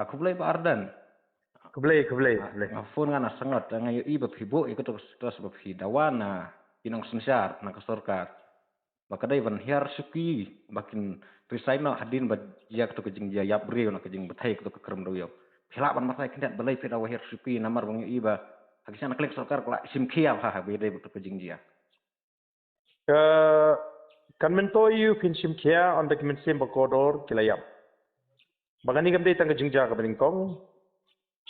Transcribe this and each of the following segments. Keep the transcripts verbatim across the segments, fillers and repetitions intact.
Ah, khublei Bah Ardent. Khublei, khublei, khublei. Nga phone nga na sangot, nga ïohi ba phi buh ïa kato ka status ba phi dawa na ki nongsynshar na ka sorkar ba ka dei ban hiar shuki ba kin resign noh hadien ba ïa kato ka jingjia ïap briew na ka jingbthei kato ka krem dewïong. Phi lah ban batai khyndiat balei phi dawa hiar shuki, namar ba nga ïohi ba ha ki shnong na ka liang ka sorkar ka la shim khia bha ha ba ïadei bad kato ka jingjia. Ka kan myntoi ïa u phin shim khia ynda ki mynsiem ba kordor ki la ïap. Ba kane kam dei tang ka jingjia kaba nyngkong.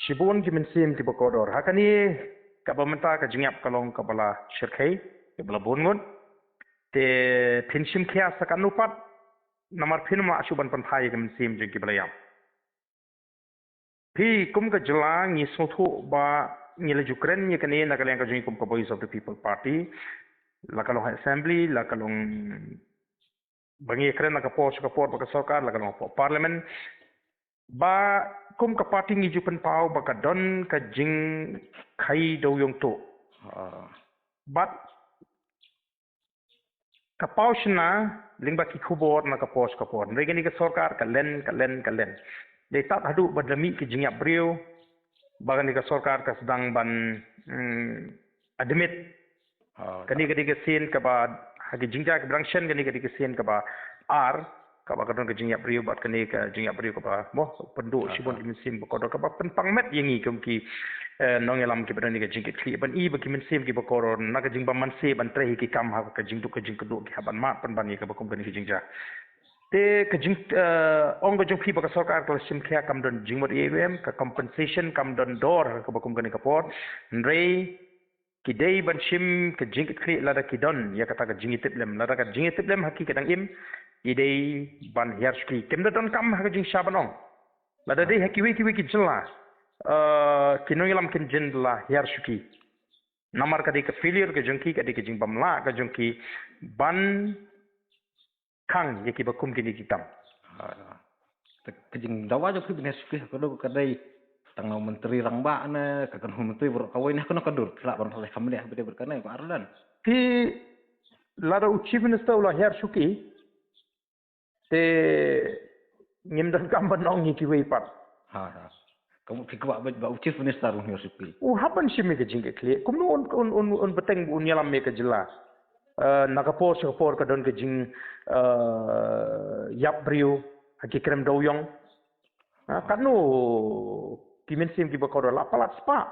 Shibun ki mynsiem kiba kordor. Ha kane kaba mynta ka jingïap ka long kaba la shyrkhei, kaba la bun ngut. Te phin shim khia sa katno pat, namar phin ym lah shuh ban pynphai ïa ki mynsiem jong kiba la ïap. Phi kum ka jylla ngi sngewthuh ba ngi la ju kren ïa kane na ka liang ka jong ngi kum ka Voice of the People Party. La ka long Assembly, la ka long ba ngi kren na ka por sha ka por bad ka sorkar, la ka long hapoh Parliament. Ba kum ka party ngi ju pynpaw ba ka don ka jingkhie dewïong tuh. Ah. Bad ka paw shna lyngba ki khubor na ka por sha ka por. Hynrei kane ka sorkar ka len, ka len, ka len. Dei tad haduh ba da mih ki jingïap briew ba kane ka sorkar ka sdang ban, mm, admit. Ah, kane ka dei ka sien kaba ha ki jingjia kiba dang shen, kane ka dei ka sien kaba ar kaba ka don ka jingïap briew bad kane ka jingïap briew kaba mo pynduh shibun ki mynsiem ba kordor kaba pynpang met ïa ngi kum ki, eh, nongïalam kiba don ïa ka jingkitkhlieh ban i ba ki mynsiem kiba kordor na ka jingbym manseh ban trei ïa ki kam ha ka jingduk ka jingkyrduh ki hap ban mad pynban ïa kaba kum kane ka jingjia. Te ka jing, eh, ong ka jong phi ba ka sorkar ka la shim khia kam don jingmut ïa em, ka compensation kam don dor kaba kum kane ka por. Hynrei ki dei ban shim ka jingkitkhlieh lada ki don ïa kata ka jingïatiplem, lada ka jingïatiplem ha ki ka dang im, ki dei ban hiar shuki. Kim da donkam ha ka jingshisha ban ong. Lada dei ha kiwei kiwei ki jylla, eh, ki nongïalam kin jin la hiar shuki. Namar ka dei ka failure ka jong ki, ka dei ka jingbym lah ka jong ki ban khang ïa kiba kum kine ki kam. Ha, ha. Te ka jingdawa jong phi ban hiar shuki ha kano ka dei tang na u Myntri Rangbah ne ka kano u Myntri baroh kawei ne ha kano ka dur, phi lah ban batai kham ne ha ba dei bad kane Bah Ardent. Phi lada u Chief Minister u la hiar shuki te ngim donkam ban ong ïa kiwei pat. Ha, ha. Ka mut phi kwah ba, ba u Chief Minister un hiar shuki. U hap ban shim ïa ka jingkitkhlieh. Kumno un, un, un, un bteng ba un ïalam ïa ka jylla. Eh, na ka por sha ka por ka don ka jing, eh, ïap briew ha ki krem dewïong. Ha, katno ki mynsiem kiba kordor la palat spah.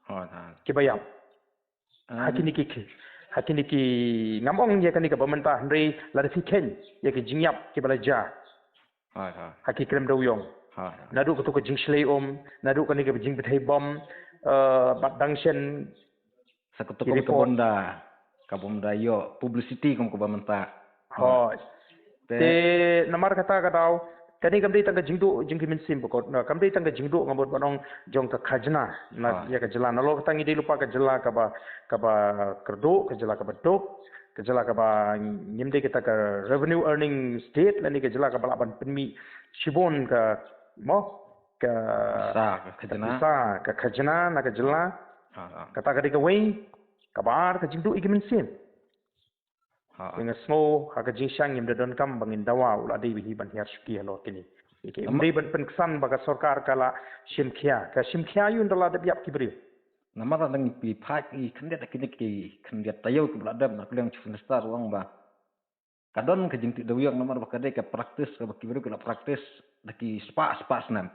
Ha, ha. Kiba ïap. Ha kine ki, ha kine ki ngam ong ïa kane kaba mynta hynrei lada phi kheiñ ïa ki jingïap kiba la jia. Ha, ha. Ha ki krem dewïong. Ha, ha. Naduh kato ka jingshlei um, naduh kane kaba jingbthei bom, eh, bad dang shen. Sa kato ki report. Ka bom da, ka bom da ïoh publicity kum kaba mynta. Hooid. Te namar kata ka daw, kane kam dei tang ka jingduh jong ki mynsiem ba kordor, kam dei tang ka jingduh nga mut ban ong jong ka khajna na ïa ka jylla. Nalor kata ngi dei lypa ka jylla kaba, kaba kyrduh, ka jylla kaba duk, ka jylla kaba ngim dei kata ka revenue earning state, lane ka jylla kaba lah ban pynmih shibun ka, mo, ka pisa, ka khajna. Ka pisa, ka khajna na ka jylla. Ha, ha. Kata ka dei kawei, kaba ar ka jingduh ïa ki mynsiem. Ha. Te nga sngew ha ka jingshisha ngim da donkam ba ngin dawa u la dei ba hi ban hiar shuki halor kine. Ym dei ban pynksan ba ka sorkar ka la shim khia. Ka shim khia ïa u ynda la dep ïap ki briew. Namar lada ngi peit ïa ki khyndiat, ïa kine ki khyndiat taïew kiba la dep na ka liang Chief Minister u ong ba ka don ka jingtih dewïong namar ba ka dei ka practice kaba ki briew ki la practice da ki spah spah snem.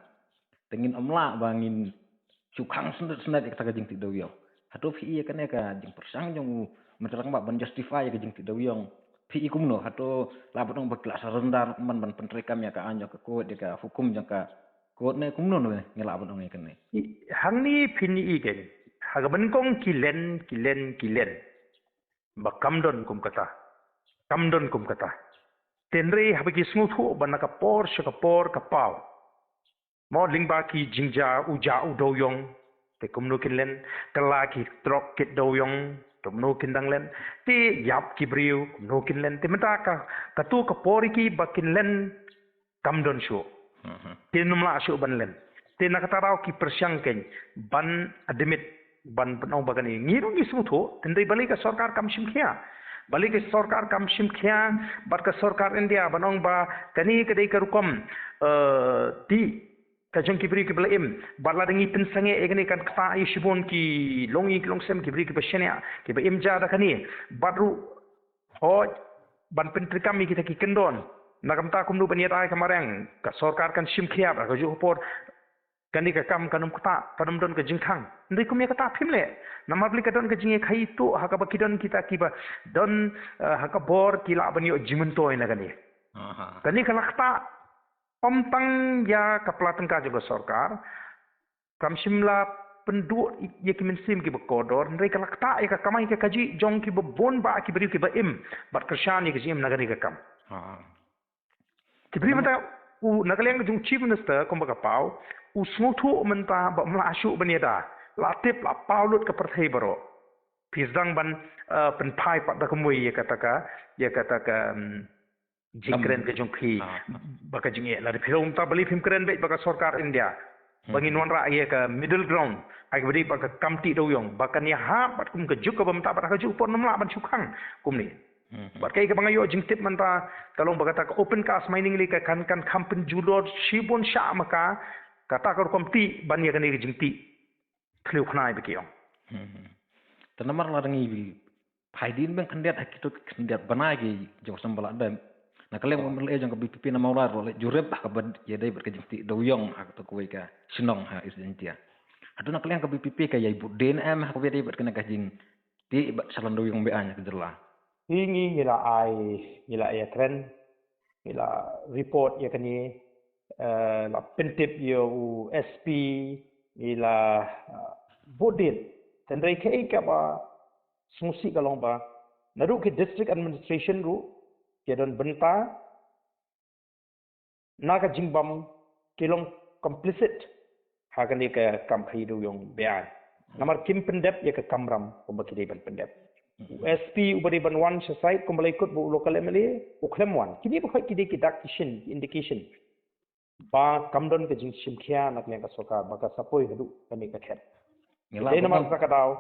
Te ngin ym lah ba ngin shu khang snet snet ïa kata ka jingtih dewïong. Hato phi i ïa kane ka jingpyrshang jong u Myntri Rangbah ban justify ïa ka jingtih dewïong? Phi i kumno? Hato lah ban ong ba ki la surrender man ban pyntreikam ïa ka aiñ jong ka court, ïa ka hukum jong ka court ne kumno ne ngi lah ban ong ïa kane? Hangne phin i kane. Ha kaba nyngkong ki len, ki len, ki len. Ba kam don kum kata. Kam don kum kata. Hynrei haba ki sngewthuh ba na ka por sha ka por ka paw. Mo lyngba ki jingjia u jah u dewïong. Te kumno kin len, kylla ki trok kit dewïong, kumno kin dang len. Te ïap ki briew, kumno kin len. Te mynta ka, kato ka por ïa ki ba kin len kam don shuh. Mhm. Te ym lah shuh ban len. Te na kata daw ki pyrshang keiñ ban admit ban pynong ba kane. Ngi ruh ngi sngewthuh, hynrei balei ka sorkar kam shim khia. Balei ka sorkar kam shim khia, bad ka sorkar India ban ong ba kane ka dei ka rukom, eh, tih ka jong ki briew kiba la im. Bad lada ngi pynsangeh ïa kane kan ktah ïa shibun ki long ïing ki long sem, ki briew kiba shaniah, kiba im ja da kane. Bad ruh hooid ban pyntreikam ïa kita ki kyndon. Na ka bynta kumno ban ïada ïa ka mariang, ka sorkar kan shim khia ha kajuh ka por. Kane ka kam kan ym ktah, kan ym don ka jingkhang. Hynrei kum ïa kata phim leh. Namar balei ka don ka jingïakhaii tuh ha kaba ki don kita kiba don, eh, ha ka bor ki lah ban ïoh jingmyntoi na kane. Aha. Kane ka la ktah ym tang ïa ka pla tyngka jong ka sorkar. Kam shym la pynduh ïa ki mynsiem kiba kordor, hynrei ka la ktah ïa ka kamai ka kajih jong kiba bun bah ki briew kiba im bad kyrshan ïa ka jingim na kane ka kam. Ha. Ki briew mynta u na ka liang ka jong Chief Minister kumba ka paw, u sngewthuh mynta ba ym lah shuh ban ïada, la tip la paw lut ka pyrthei baroh. Phi sdang ban, eh, pynphai pat da kumwei ïa kata ka, ïa kata ka, mm, jingkren ka jong phi, ah, ba ka jingeh. Lada phi long mynta balei phim kren beit ba ka sorkar India, ba ngin wanrah ïa ka middle ground, ha kaba dei ba ka kam tih dewiong, ba kan ïahap bad kum ka juk kaba mynta bad ha ka juk por ym lah ban shu khang kumne. Hmm. Bad kaei kaba nga ïoh jingtip mynta ka long ba kata ka open cast mining lei ka kan, kan kham pynjulor shibun shah ma ka, kata ka rukom tih ban ïa kane ka jingtih thliew khnai ba ki ong. Hmm. Te namar lada ngi phai dien biang khyndiat ha kito ki khyndiat bnai ki jong ka seng ba la dep. Na ka liang ba la jong ka V P P na Mawlai ruh la jurip ha kaba ïadei bad ka jingtih dewiong ha kato kawei ka shnong ha East Jaintia. Hato na ka liang ka V P P ka ïai bud dien em ha kaba ïadei bad kane ka jingtih bad shalan dewiong be-aiñ ha ka jylla? Hi ngi, ngi la ai, ngi la ai ïakren, ngi la report ïa kane, eh, la pyntip ïa u S P, ngi la, eh, bud dien. Hynrei kaei kaba sngewsih ka long ba naduh ki district administration ruh ki don bynta na ka jingbam ki long complicit ha kane ka kam khaii dewiong be-aiñ. Namar kim pyndep ïa ka kamram kumba ki dei ban pyndep. U S P uba dei ban wan sha site kumba la ïakut bad u local M L A u khlem wan. Kine baroh ki dei ki dak ki shin, ki indication ba kam don ka jingshim khia na ka liang ka sorkar ba ka sa poi haduh kane ka khet. Ngi lah ban ong, namar kata ka daw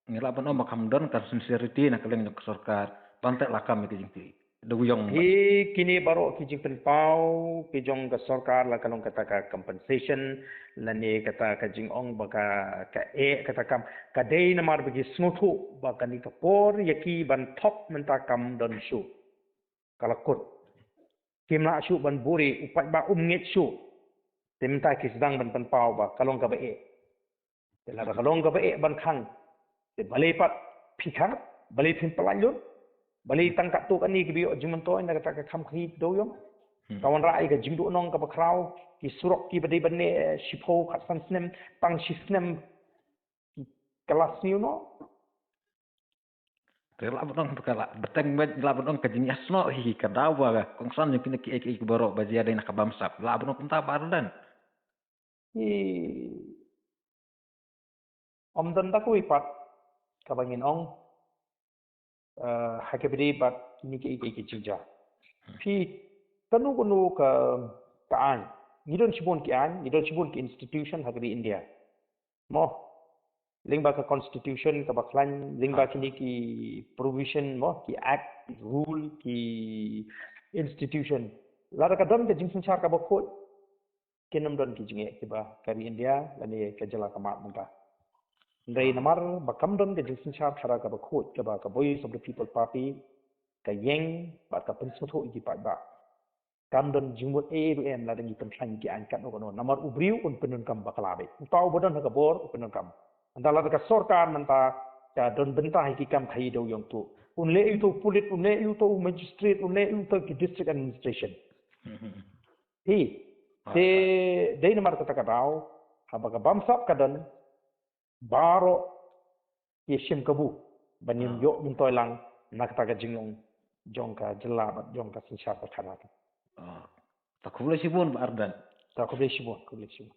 ngi lah ban ong ba kam don ka sincerity na ka liang ka sorkar ban teh lakam ïa ka jingtih dewiong. Hi kine baroh ki jingpynpaw ki jong ka sorkar, la ka long kata ka compensation lane kata ka jingong ba ka, ka eh kata kam, ka dei namar ba ki sngewthuh ba kane ka por ïa ki ban thok mynta kam don shuh. Ka la kut. Kim lah shuh ban buhrieh, u paidbah um ngeit shuh. Te mynta ki sdang ban pynpaw ba ka long kaba eh. Te lada ka long kaba eh ban khang, te balei pat phi khang, balei phim pyllait lut, balei tang katto katne kiba ïoh jingmyntoi na kata ka kam khaii dewiong. Hmm. Ka wanrah ïa ka jingduhnong kaba khraw, ki surok kiba dei ban neh, eh, shiphew khatsan snem, tang shi snem ki kylla sniew noh. Te lah ban ong ka la bteng beit, lah ban ong ka jingïasnoh hi ka daw ba kongsan jong kine kiei kiei baroh ba jia dei na ka bamsap. Lah ban ong kumta Bah Ardent. Hi, ym don da kawei pat kaba ngin ong, eh, ha kaba dei bad kine kiei kiei ki jingjia. Phi, kano kano ka, ka aiñ, ngi don shibun ki aiñ, ngi don shibun ki institution ha ka ri India. Mo, lyngba ka constitution kaba khlaiñ, lyngba kine ki provision mo, ki act, ki rule, ki institution. Lada ka don ka jingsynshar kaba khuid, kin ym don ki jingeh kiba ka ri India lane ka jylla ka mad mynta. Hynrei namar ba kam don ka jingsynshar khadar kaba khuid kaba ka Voice of the People Party ka ïeng bad ka pynsngewthuh ïa ki paidbah. Kam don jingmut ei ei ruh em lada ngi pynkhlaiñ ki aiñ katno katno. Namar u briew un pyndonkam bakla beit. Uta uba don ha ka bor u pyndonkam. Hynda lada ka sorkar mynta ka don bynta ha ki kam khaii dewiong tuh, un leh ïa uto u pulit, un leh ïa uto u magistrate, un leh ïa uto ki district administration. Hi. Te dei namar kata ka daw haba ka bamsap ka don, baroh ki shim kabu ban ïoh myntoi lang na kata ka jinglong jong ka jylla bad jong ka synshar ka khana. Ah. Ta khublei shibun Bah Ardent. Ta khublei shibun, khublei shibun.